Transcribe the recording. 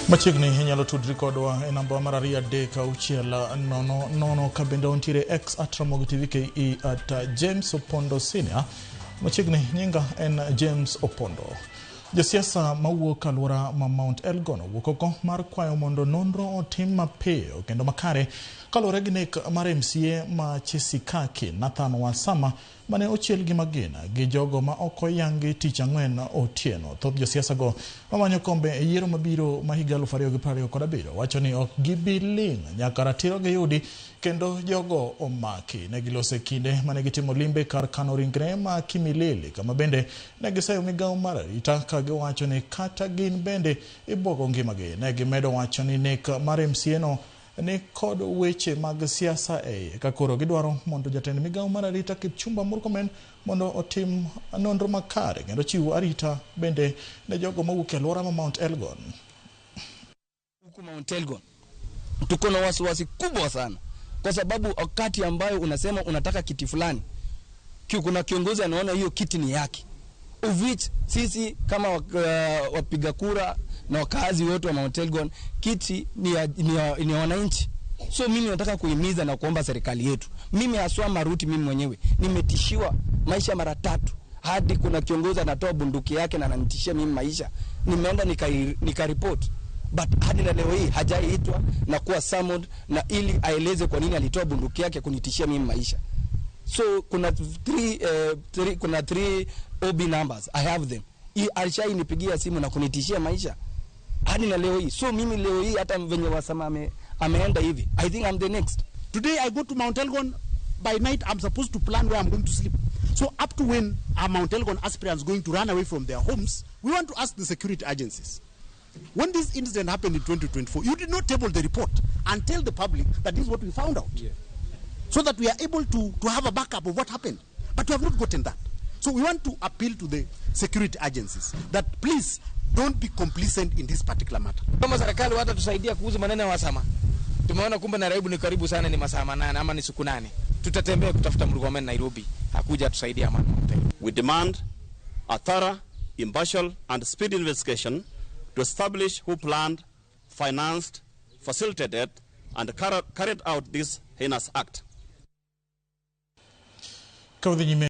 Machiegni inyalo tudri kodwa e namba mar 23600, ka bende wantiere X @RamogiTVKE, @JamesOpondo Senior. Machiegni nyinga en James Opondo. Josiasa mawuok alwora ma Mount Elgon owuok oko mar kwayo mondo nonro otim mapiyo kendo makare kaluwore gi nek mar MCA ma Chesikaki Nathan Wasama mane ochiel gi magina gi jogo ma ok oyangi tich ang'wen otieno. Thoth josiasa go mamanyo kombe e yiero mabiro ma higa 2027 wacho ni ok gibi ling' nyaka ratiro giyudi kendo jogo omaki. Ne giloso e kinde mane gitimo limbe kar kano ringre ma Kimilili, kama bende ne giseyo migawo mar arita ka giwacho ni kata gin bende ibwogo ngimagi. Ne gimedo wacho ni nek mar MCA no ni kod weche mag siasa e iye, ka koro gidwaro mondo jatend migawo mar arita Kipchumba Murkomen mondo otim nonro makare kendo chiw arita bende ne jogo mawuok e alwora ma Mount Elgon. Huku Mount Elgon tuko na wasiwasi kubwa sana, kwa sababu wakati ambayo unasema unataka kiti fulani, kuna kiongozi anaona hiyo kiti ni yake, of which sisi kama wapiga kura na wakazi wote wa Mount Elgon, kiti ni ya wananchi. So mimi nataka kuhimiza na kuomba serikali yetu, mimi haswa Maruti, mimi mwenyewe nimetishiwa maisha mara tatu, hadi kuna kiongozi anatoa bunduki yake na ananitishia mimi maisha. Nimeenda nikaripoti, but hadi na leo hii hajaitwa na kuwa summoned na ili aeleze kwa nini alitoa bunduki yake kunitishia mimi maisha. So kuna three OB numbers, I have them. Alishainipigia simu na kunitishia maisha hadi na leo hii. So mimi leo hii hata venye Wasama ameenda hivi, I think I'm the next. Today I go to Mount Elgon. By night I'm supposed to plan where I'm going to sleep. So up to when are Mount Elgon aspirants going to run away from their homes? We want to ask the security agencies. When this incident happened in 2024, you did not table the report and tell the public that this is what we found out, so that we are able to have a backup of what happened. But we have not gotten that. So we want to appeal to the security agencies that please don't be complacent in this particular matter. Kama serikali watatusaidia kuhusu maneno ya Wasama, tumeona kumbe Nairobi ni karibu sana, ni masaa 8 ama ni siku 8. Tutatembea kutafuta Murkomen Nairobi, hakuja atusaidia amani. We demand a thorough, impartial, and speedy investigation to establish who planned, financed, facilitated, and carried out this heinous act. Ka wadhi nyime.